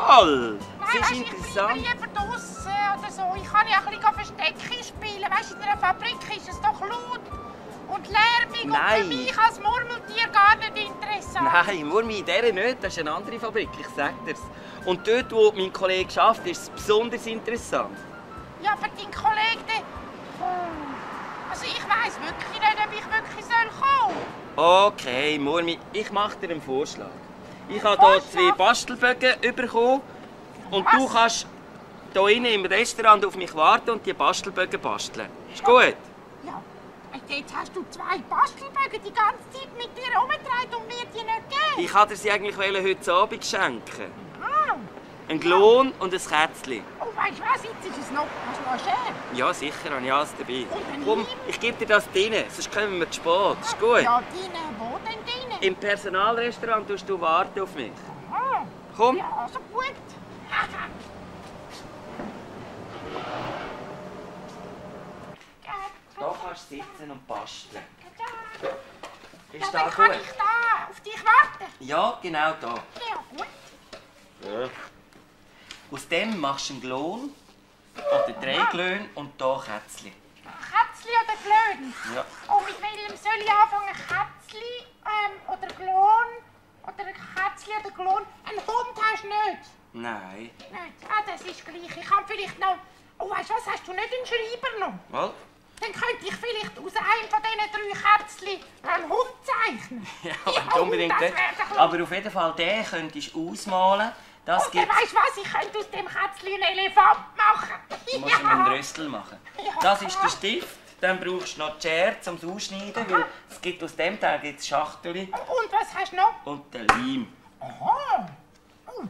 mal! Nein, Das ist weißt, ich bleibe interessant. lieber draussen oder so. Ich kann ja ein bisschen Verstecken spielen. Weißt, in einer Fabrik ist es doch laut und lärmig und für mich als Murmeltier gar nicht interessant. Nein, Murmi, in dieser nicht. Das ist eine andere Fabrik, ich sag dir's. Und dort, wo mein Kollege arbeitet, ist es besonders interessant. Ja, aber dein Kollege, der... Also ich weiss wirklich nicht, ob ich wirklich kommen soll. Okay, Murmi, ich mache dir einen Vorschlag. Ich habe hier 2 Bastelbögen bekommen und du kannst hier innen im Restaurant auf mich warten und die Bastelbögen basteln. Ist gut? Ja, jetzt hast du 2 Bastelbögen die ganze Zeit mit dir herumgetragen und mir die nicht gegeben. Ich wollte dir sie eigentlich heute Abend schenken. Ah. Ein Glon und ein Kätzchen. Oh, weißt du was, jetzt ist es noch... Hast du noch eine Schere? Ja, sicher, habe ich alles dabei. Und ein Komm, Leim? ich gebe dir das drinnen, sonst kommen wir zu spät. Ist gut? Ja, deine, wo denn deine? Im Personalrestaurant tust du warten auf mich. Ah. Komm. Ja, also gut. Da kannst du sitzen und basteln. Ist Ja, da dann kann gut? ich da auf dich warten. Ja, genau da. Ja, gut. Ja. Aus dem machst du einen Glon oder 3 Glöhne und hier Kätzchen. Kätzli oder Glöhn? Ja. Oh, mit welchem soll ich anfangen? Kätzli oder Glon? Oder Kätzli oder Glon? Einen Hund hast du nicht? Nein. Nicht? Ah, das ist gleich. Ich kann vielleicht noch... Oh, weißt du was? Hast du nicht einen Schreiber noch? Was? Dann könnte ich vielleicht aus einem von diesen 3 Kätzchen einen Hund zeichnen. Ja, nicht unbedingt. das Das wär doch aber auf jeden Fall den könntest du ausmalen. Das Und dann gibt... weisst du was? Ich könnte aus dem Kätzchen einen Elefant machen. Du musst ihm einen Röstel machen. Ja. Das ist der Stift. Dann brauchst du noch die Schere zum Ausschneiden, weil es gibt aus dem Teil gibt's Schachteln Und was hast du noch? und den Leim. Aha. Oh.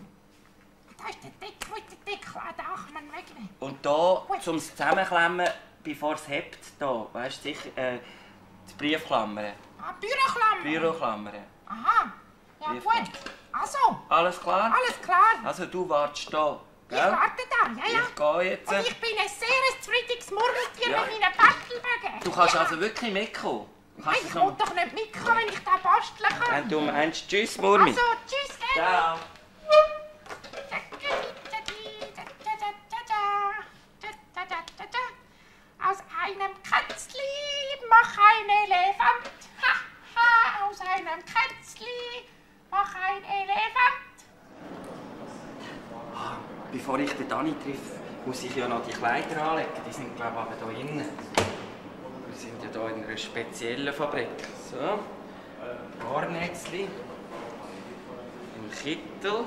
Da ist der Deckel, wo ist der Deckel? Ah, da kann man wegnehmen. Und hier, zum Zusammenklemmen, bevor es hebt, hier, weißt du sicher, die Briefklammern, Ah, Büroklammer. Büroklammern. Aha. Ja, Briefklammern. gut. Also, Alles klar? alles klar. Also du wartest hier, Ich gell? warte da, ja. Ich gehe jetzt. Und ich bin ein sehr zufriedenes Murmeltier Ja. mit meinen Bastelbögen. Du kannst ja. also wirklich mitkommen. Du Nein, kannst ich es noch... will doch nicht mitkommen, wenn ich da basteln kann. Wenn du meinst, tschüss, Murmi. Also, tschüss, Ciao. Aus einem Kätzli mach ein Elefant. Ha, ha, aus einem Kätzli mach ein Elefant. Bevor ich den Dani treffe, muss ich ja noch die Kleider anlegen. Die sind, glaube ich, aber hier innen. Wir sind ja hier in einer speziellen Fabrik. So. Haarnetzli. Ein Kittel.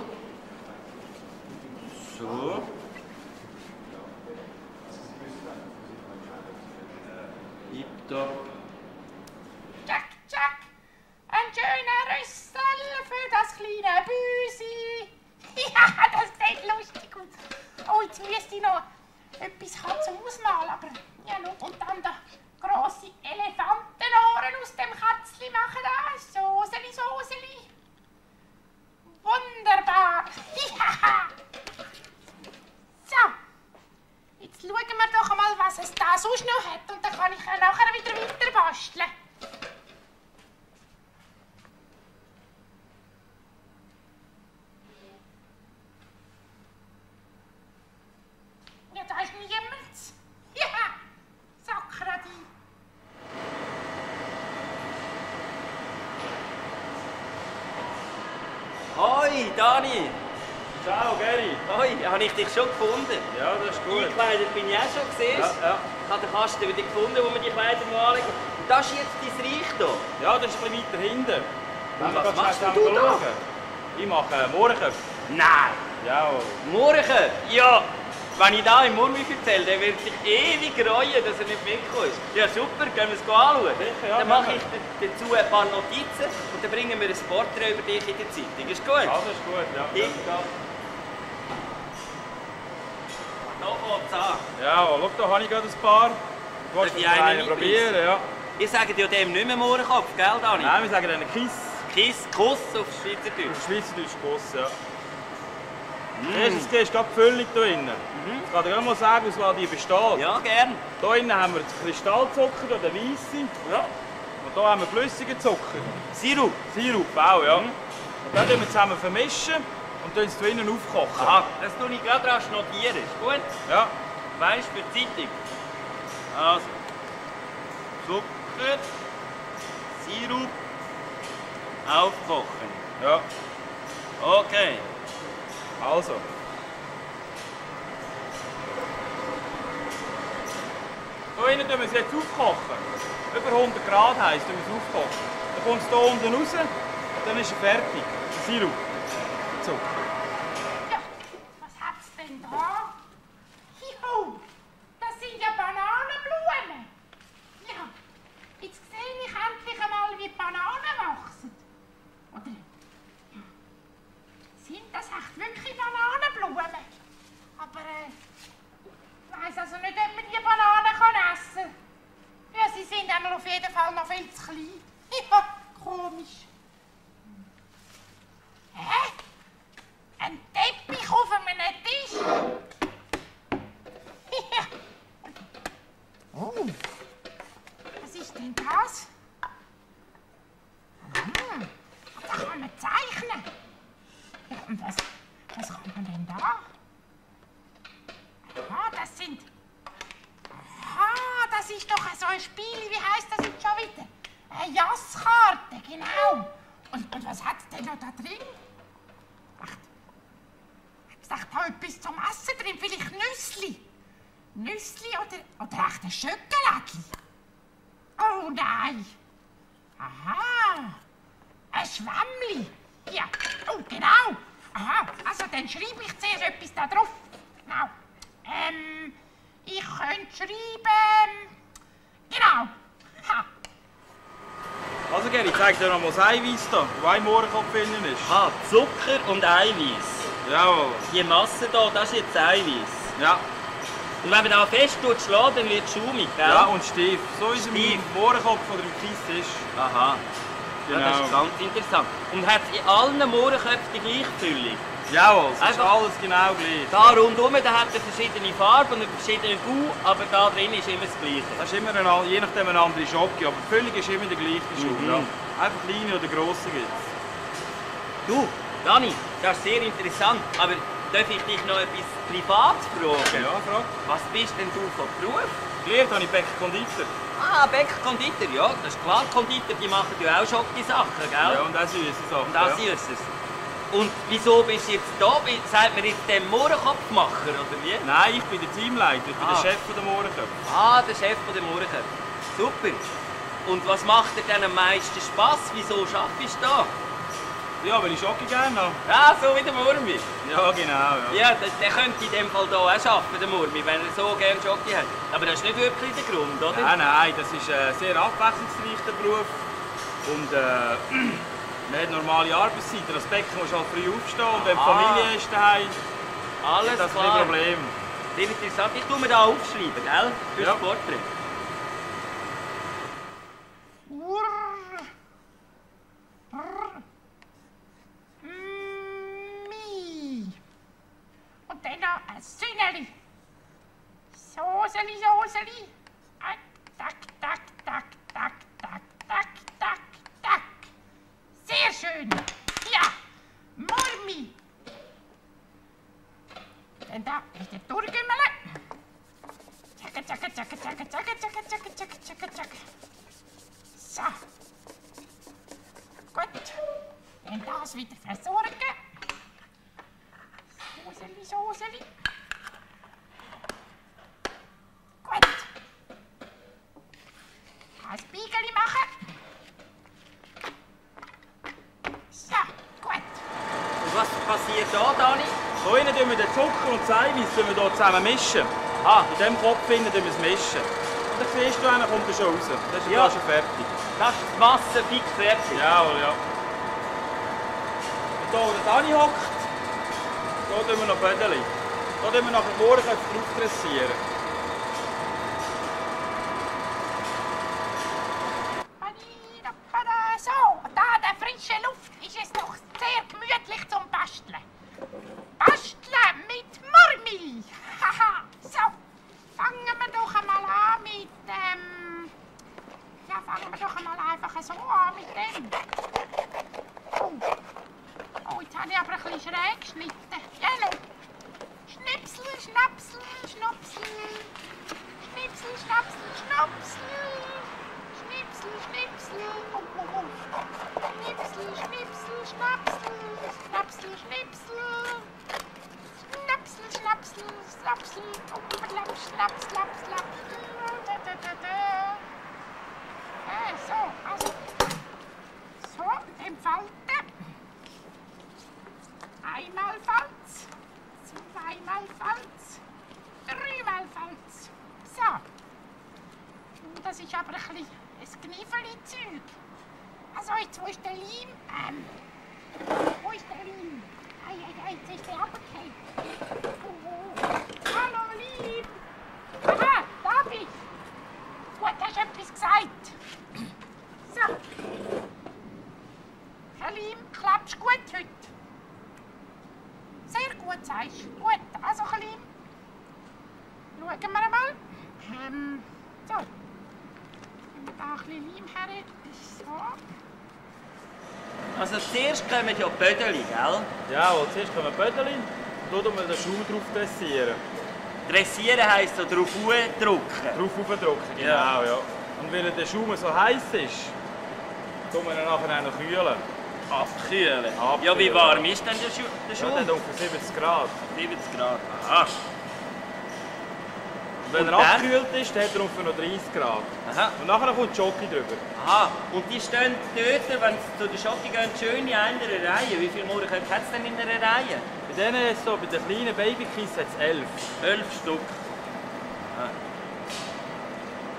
So. Tipptopp. Tschak, tschak. Ein schöner Rüssel für das kleine Büsi. Ja, das sieht lustig aus. Oh, jetzt müsste ich noch etwas haben zum Ausmalen. Aber ja, schau. Und dann da grosse Elefantenohren aus dem Kätzli machen. Da, Soseli, Soseli. Wunderbar. Ja. So. Jetzt schauen wir doch mal, was es da sonst noch hat. Und dann kann ich ja nachher wieder weiter basteln. Ja, da ist niemand. Ja, Sakradi. Hoi, Dani! Ciao, Geri. Hoi, habe ich dich schon gefunden? Ja, das ist gut. Eingekleidet bin ich auch schon gesehen. Ja. Ich habe den Kasten wieder gefunden, wo wir die Kleider mal anlegen. Und das ist jetzt dein Reich hier. Ja, das ist ein bisschen weiter hinten. Und was Gehen wir machst schnell du da? schauen. Ich mache Mohrenköpfe. Nein! Ja. Morgen? Ja! Wenn ich da im Murmi erzähle, der wird sich ewig reuen, dass er nicht mitgekommen ist. Ja super, gehen wir es anschauen. Sicher, ja, Dann mache gerne. ich dazu ein paar Notizen und dann bringen wir ein Porträt über dich in die Zeitung. Ist gut? Ja, das ist gut. Ja. Ich gehe. Da fängt es an. Ja, schau, da habe ich gerade ein paar. Du willst Darf ich das einen eine probieren, ja. Ihr sagt ja dem nicht mehr Mohrenkopf, gell Dani? Nein, wir sagen einen Kiss. Kiss, Kuss auf Schweizerdeutsch. Auf Schweizerdeutsch Kuss, ja. Erstens gehst du die Füllung hier drin. Ich kann dir auch mal sagen, aus was die besteht. Ja, gern. Hier innen haben wir den Kristallzucker, den weißen. Ja. Und hier haben wir flüssigen Zucker. Sirup. Sirup auch, ja. Und dann vermischen wir zusammen. Und und tun es drinnen aufkochen. Aha, das tue ich gerade rasch notieren. Ist gut? Ja. Weißt für die Zeitung. Also. Zucker, Sirup, aufkochen. Ja. Okay. Also. Hier innen tun wir es jetzt aufkochen. Über 100 Grad heisst, tun wir es aufkochen. Dann kommt es hier unten raus und dann ist er fertig. Der Sirup. Zucker. Ja, was hat's denn da? Juhu, das sind ja Bananenblumen. Ja, jetzt sehe ich endlich einmal, wie Bananen wachsen. Oder sind das echt wirklich Bananenblumen? Aber ich weiss also nicht, ob man die Bananen essen kann. Ja, sie sind einmal auf jeden Fall noch viel zu klein. Ja, komisch. Hä? Ein Teppich auf einem Tisch? Ja. Oh, was ist denn das? Da kann man zeichnen. Ja, und was kann man denn da? Aha, das sind... Aha, das ist doch so ein Spiel, wie heisst das jetzt schon wieder? Eine Jasskarte, genau. Und was hat es denn noch da drin? Ist echt da etwas zum Essen drin? Vielleicht Nüssli? Nüssli oder echt ein Schöckelädli? Oh nein! Aha! Ein Schwämmli! Ja, oh genau! Aha, also dann schreibe ich zuerst etwas da drauf. Genau. Ich könnte schreiben... Genau. Ha. Also Geri, zeig dir noch mal das Eiweiß da, wo ein Mohrenkopf drin ist. Ah, Zucker und Eiweiß. Jawohl. Die Masse hier, das ist jetzt Eiweiß. Ja. Und wenn man da fest schlägt, dann wird es schaumig, gell? Ja, und steif. So ist Steif. im Mohrenkopf oder im Kies ist. Aha. Genau. Ja, das ist ganz interessant. Und hat es in allen Mohrenköpfen die gleiche Füllung? Jawohl, es ist Einfach- alles genau gleich. Da rundherum, da hat er verschiedene Farben und verschiedene Gau, aber da drin ist immer das Gleiche. Das ist immer je nachdem eine andere Schocke, aber die Füllung ist immer der gleiche Schuh. Ja. Einfach kleine oder grosse gibt es. Du, Dani, das ist sehr interessant, aber darf ich dich noch etwas privat fragen? Ja, frag. Was bist denn du von Beruf? Gelernt habe ich Bäcker Konditor. Ah, Bäcker-Konditor, ja, das ist klar. Konditor, die machen ja auch Schoki-Sachen, gell? Ja, und auch süße Sachen. Und das ja. Süßes. Und wieso bist du jetzt da? Sagt man jetzt dem Mohrenkopfmacher, oder wie? Nein, ich bin der Teamleiter, ich bin Ah. der Chef der Mohrenköpfe. Ah, der Chef von der Mohrenköpfe. Super. Und was macht dir denn am meisten Spass? Wieso arbeitest du da? Ja, weil ich Schoki gerne habe. Ja, so wie der Murmi. Ja, genau. Ja. Ja, der könnte in dem Fall hier auch arbeiten, der Murmi, wenn er so gerne Schoki hat. Aber das ist nicht wirklich der Grund, oder? Nein, das ist ein sehr abwechslungsreicher Beruf. Und man hat normale Arbeitszeiten. Als Bäcker musst du halt früh aufstehen und wenn die Aha. Familie ist daheim, Alles ist das klar. kein Problem. Sehr interessant. Ich tue mir da aufschreiben, gell? Für Ja. das Porträt. Mi. Und dann noch ein Sünneli. Soseli, Soseli. Tak, tak, tak, tak, tak, tak, tak, tak. Sehr schön. Ja, Murmi. Dann da ist der Durchgümmel. Tschakka, tschakka, tschakka, tschakka, tschakka, tschakka, tschakka, tschakka, tschakka, tschakka. So. Gut. Dann das wieder versorgen. Soseli, Soseli. Gut. Ein Spiegel machen. So, gut. Und was passiert da, Dani? Hier innen tun wir den Zucker und das Eiweiß hier zusammen mischen. Ah, In diesem Kopf innen tun wir es mischen. Und dann siehst du, dann kommt er schon raus. Das ist Ja. ja schon fertig. das ist die Masse fix fertig. Jawohl, ja. Und hier, wo der Dani hockt, hier tun wir noch Bödeli. Hier tun wir nachher morgen drauf dressieren. So, da an der frischen Luft ist es noch sehr gemütlich zum Basteln. Basteln mit Murmi. Haha, so, fangen wir doch einmal an mit ja, fangen wir doch einmal einfach so an mit dem. Oh, jetzt habe ich aber ein bisschen schräg geschnitten. das ist aber ein Kniffeli-Zeug. Also, jetzt, wo ist der Leim? Wo ist der Leim? Jetzt ist der runtergefallen. Hallo, Leim! Aha, da bist du. Gut, hast du etwas gesagt? So. Herr Leim, klappst du gut heute? Sehr gut, sagst du. Gut, also, Herr Leim. Schauen wir mal. So. Wenn wir da ein bisschen Leim her. So. Also zuerst kommen ja Bödeli, gell? Ja, zuerst kommen Bödeli und dann tun wir den Schuh drauf dressieren. Dressieren heisst so drauf drücken. Drauf aufdrücken, genau, ja. Und weil der Schaum so heiß ist, tun wir ihn nachher auch noch kühlen. Abkühlen? Ja, wie warm ist denn der Schaum? Ja, der hat ungefähr 70 Grad. 70 Grad. Aha. Und wenn er abgekühlt ist, dann hat er ungefähr noch 30 Grad. Aha. Und nachher kommt die Schoki drüber. Aha. Und die stehen dort, wenn sie zu der Schoki gehen, schön in einer Reihe. Wie viele Mohrenköpfe hat es denn in einer Reihe? Bei denen ist so, bei den kleinen Babykissen hat es 11. 11 Stück. Ah.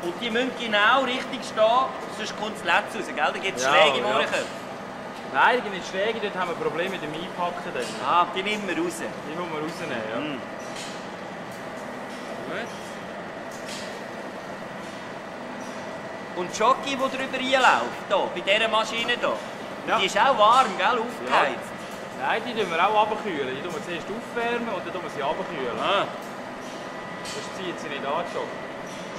Und die müssen genau richtig stehen, sonst kommt das Letz raus, gell? Da gibt es schräge Mohrenköpfe. Nein, die sind nicht schräge, dort haben wir Probleme mit dem Einpacken. Dann. Ah, die nehmen wir raus. Die muss man rausnehmen, ja. Gut. Und die Schoki, die drüber reinläuft, hier, bei dieser Maschine hier, die ist auch warm, gell? Aufgeheizt. Ja. Nein, die tun wir auch runterkühlen. Die tun wir zuerst aufwärmen und dann tun wir sie runterkühlen. Ah. Sonst zieht sie nicht an, die Schoki.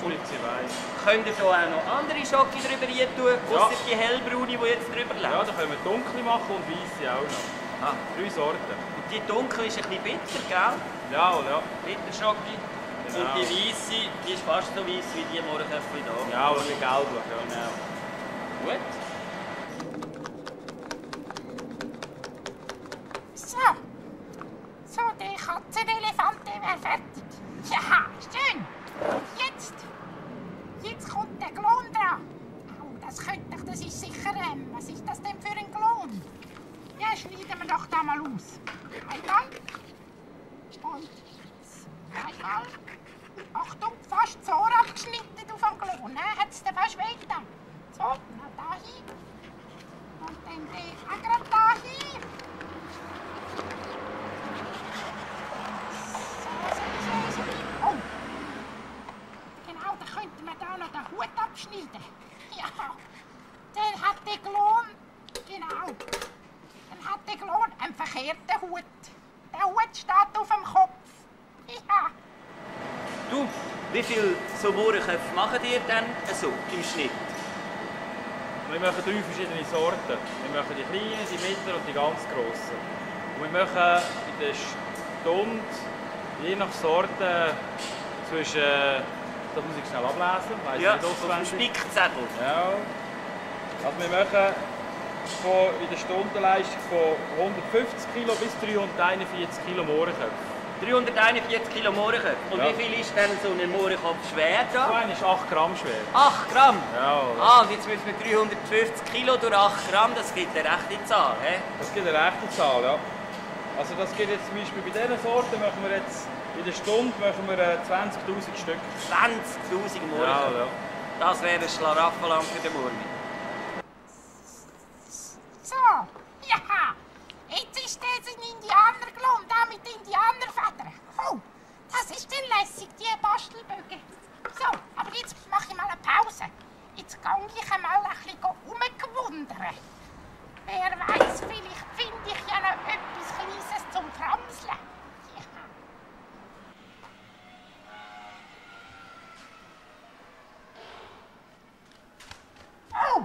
Sonst bleibt sie weiss. Könnt ihr hier auch noch andere Schoki drüber rein tun, ausser die hellbraune, die jetzt drüber läuft? Ja, da können wir dunkle machen und weisse auch noch. Ah. 3 Sorten. Und die dunkle ist ein bisschen bitter, gell? Ja, ja. Bitterschoki. Genau. Und die weiße, die ist fast so weiss wie die Mohrenköpfe hier. Ja, oder ein bisschen gelblich, ja. Genau. Gut. So. So, der Katzenelefant, der wäre fertig. Ja, schön. Jetzt kommt der Klon dran. Oh, das ist sicher, was ist das denn für ein Klon? Ja, schneiden wir doch da mal aus. Einmal. Und zweimal. Achtung, fast so abgeschnitten auf dem Klon. Hat es den fast wehgetan. So, noch da hin. Und dann auch gerade da hin. So. Oh. Genau, da könnten wir da noch den Hut abschneiden. Ja, dann hat der Klon, genau, dann hat der Klon einen verkehrten Hut. Der Hut steht auf dem Kopf. Ja. Du, wie viele so Mohrenköpfe machen ihr denn so im Schnitt? Wir machen 3 verschiedene Sorten. Wir machen die kleinen, die mittleren und die ganz grossen. Und wir machen in der Stunde, je nach Sorte, zwischen, das muss ich schnell ablesen, weiss Ja, nicht auf dem auswendig. Spickzettel. Ja. Also wir machen in der Stundenleistung von 150 Kilo bis 341 Kilo Mohrenköpfe. 341 Kilo Mohrenköpfe. Und Ja. wie viel ist denn so ein Mohrenkopf schwer So da? einer ist 8 Gramm schwer. 8 Gramm? Ja. Ah, und jetzt müssen wir 350 Kilo durch 8 Gramm, das gibt eine rechte Zahl, hä? Das gibt eine rechte Zahl, ja. Also das geht jetzt zum Beispiel bei diesen Sorten, machen wir jetzt in der Stunde 20'000 Stück. 20'000 Mohrenköpfe. Ja. Das wäre ein Schlaraffenland für den Murmi. So, ja, jetzt ist das ein Indianerklon, da mit Indianerfedern. Oh, das ist dann lässig, die Bastelbögen. So, aber jetzt mache ich mal eine Pause. Jetzt gehe ich einmal ein bisschen rumgewundern. Wer weiß, vielleicht finde ich ja noch etwas Kleines zum Framseln. Ja. Oh,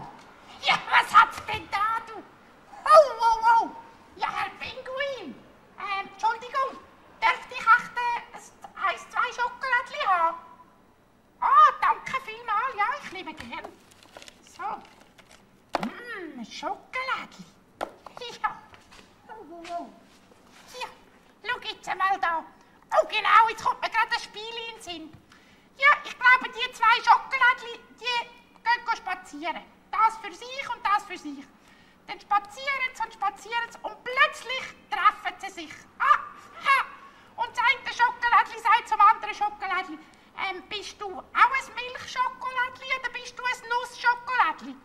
ja, was hat's denn da, du? Oh. Ja, Herr Pinguin. Entschuldigung, dürfte ich echt 1, 2 Schokoladchen haben? Ah, danke vielmals. Ja, ich liebe gern. So. Schokoladchen. Ja. Oh. Ja, schau jetzt einmal da. Oh, genau, jetzt kommt mir gerade ein Spiel in den Sinn. Ja, ich glaube, die 2 Schokoladchen, die gehen spazieren. Das für sich und das für sich. Dann spazieren sie und plötzlich treffen sie sich. Ah, ha. Und das eine Schokoladchen sagt zum anderen Schokoladchen, bist du auch ein Milchschokoladli oder bist du ein Nussschokoladli?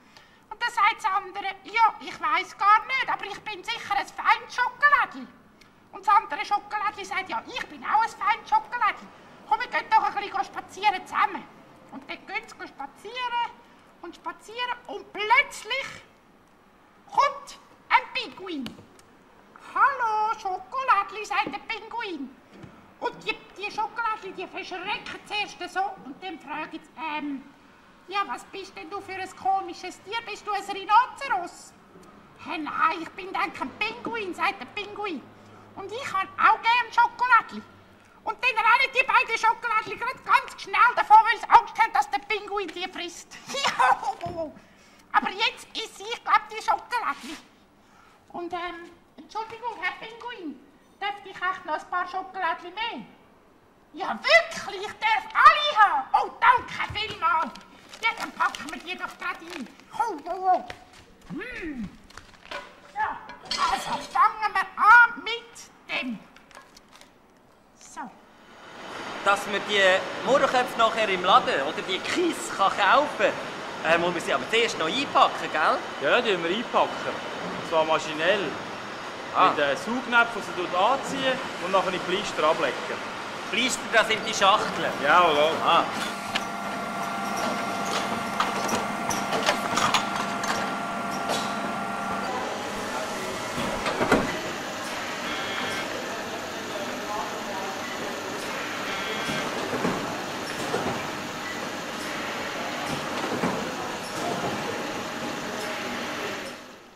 Und dann sagt das andere, ja, ich weiss gar nicht, aber ich bin sicher ein Feinschokoladli. Und das andere Schokoladli sagt, ja, ich bin auch ein Feinschokoladli. Komm, wir gehen doch ein bisschen spazieren zusammen. Und dann gehen sie spazieren und plötzlich kommt ein Pinguin. Hallo, Schokoladli, sagt der Pinguin. Und die Schokoladli, die verschrecken zuerst so und dann fragen sie, ja, was bist denn du für ein komisches Tier? Bist du ein Rhinoceros? Hey, nein, ich bin denk ein Pinguin, sagt der Pinguin. Und ich habe auch gern Schokoladli. Und dann rennen die beiden Schokoladli ganz schnell davon, weil sie Angst haben, dass der Pinguin die frisst. Aber jetzt esse ich, glaube die Schokoladli. Und, Entschuldigung, Herr Pinguin, dürfte ich echt noch ein paar Schokoladli nehmen? Ja, wirklich, ich darf alle haben. Oh, danke vielmals. Ja, dann packen wir die doch gerade ein. Ja, also fangen wir an mit dem. So. Dass man die Mohrenköpfe nachher im Laden oder die Kies kaufen kann, muss man sie aber zuerst noch einpacken, gell? Ja, die wir einpacken. Und zwar maschinell. Mit Saugnäpfen, die sie anziehen und nachher in Pleister ablecken. Pleister, das sind die Schachteln. Ja, oder? Ah.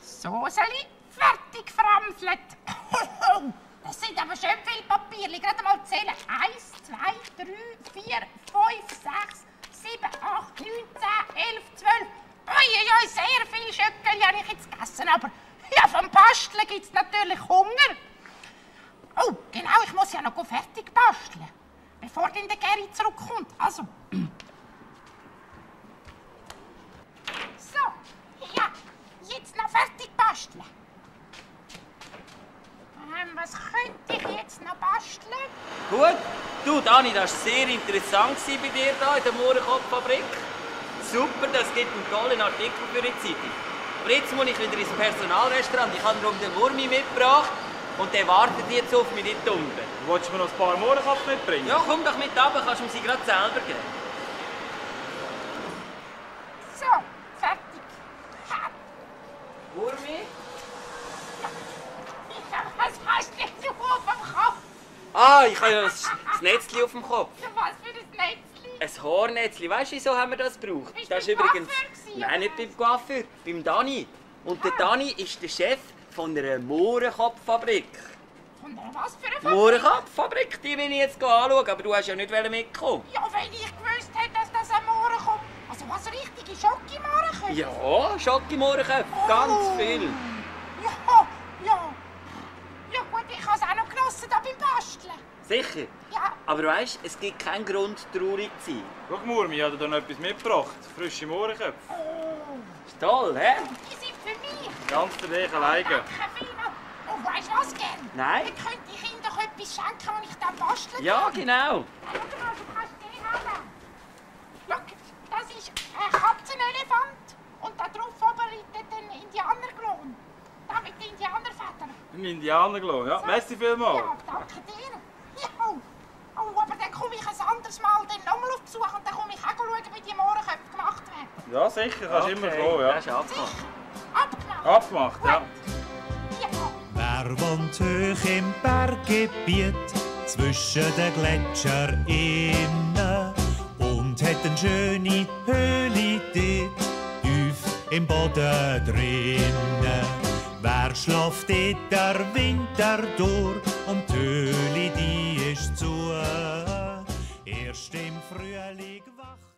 Soseli, fertig geframselt. Das sind aber schön viele Papierchen. Gerade mal zählen. 1, 2, 3, 4, 5, 6, 7, 8, 9, 10, 11, 12. Uiuiui, sehr viele Schöckchen habe ich jetzt gegessen. Aber ja, vom Basteln gibt es natürlich Hunger. Oh, genau, ich muss ja noch fertig basteln, bevor dann der Geri zurückkommt. Also. So, ja, jetzt noch fertig basteln. Was könnte ich jetzt noch basteln? Gut. Du, Dani, das war sehr interessant bei dir hier in der Mohrenkopffabrik. Super, das gibt einen tollen Artikel für die Zeitung. Aber jetzt muss ich wieder ins Personalrestaurant. Ich habe darum den Wurmi mitgebracht und der wartet jetzt auf mich dort unten. Wolltest du mir noch ein paar Mohrenkopf mitbringen? Ja, komm doch mit runter, kannst du mir sie gerade selber geben. So, fertig. Wurmi? Was hast du jetzt auf dem Kopf? Ah, ich habe ja das Netzli auf dem Kopf. Was für ein Netzli? Ein Haarnetzli. Weißt du, wieso haben wir das gebraucht? Bist Das du ist beim übrigens. Coiffeur gewesen, Nein, oder nicht beim Coiffeur, beim Dani. Und der Dani ist der Chef von einer Mohrenkopffabrik. Von einer was für eine Fabrik? Mohrenkopffabrik, die will ich jetzt anschauen, aber du hast ja nicht mitkommen. Ja, wenn ich gewusst hätte, dass das ein Mohren kommt. Also was, richtige Schoki-Mohrenköpfe? Ja, Schoki-Mohrenköpfe, ganz viel. Ja gut, ich habe es auch noch genossen da beim Basteln. Sicher? Ja. Aber weißt, es gibt keinen Grund, traurig zu sein. Schau, Murmi, ich habe dir noch etwas mitgebracht. Frische Mohrenköpfe. Ist toll, hä? Die sind für mich. Ganz für dich alleine. Danke vielmals. Und weißt du was, gern? Nein? Ich könnte ich Ihnen doch etwas schenken, wenn ich dann basteln Ja, kann. genau. Schau mal, du kannst den haben. Schau, das ist ein Katzenelefant und da drauf oben liegt ein Indianerklon. Da mit den Indianervätern. Ein Indianerklon, ja. Merci vielmals. Ja, danke dir. Ja. Oh, aber dann komme ich ein anderes Mal nochmal auf Besuch und dann komme ich auch schauen, wie die Mohrenköpfe gemacht werden. Ja, sicher, kannst immer kommen, ja. Das ist abgemacht. Abgemacht. Abgemacht, ja. Ja. Wer wohnt hoch im Berggebiet zwischen den Gletschern innen und hat eine schöne Höhle dort tief im Boden drinnen? Wer schläft dort der Winter durch und die Höhle die ist zu? Erst im Frühling wacht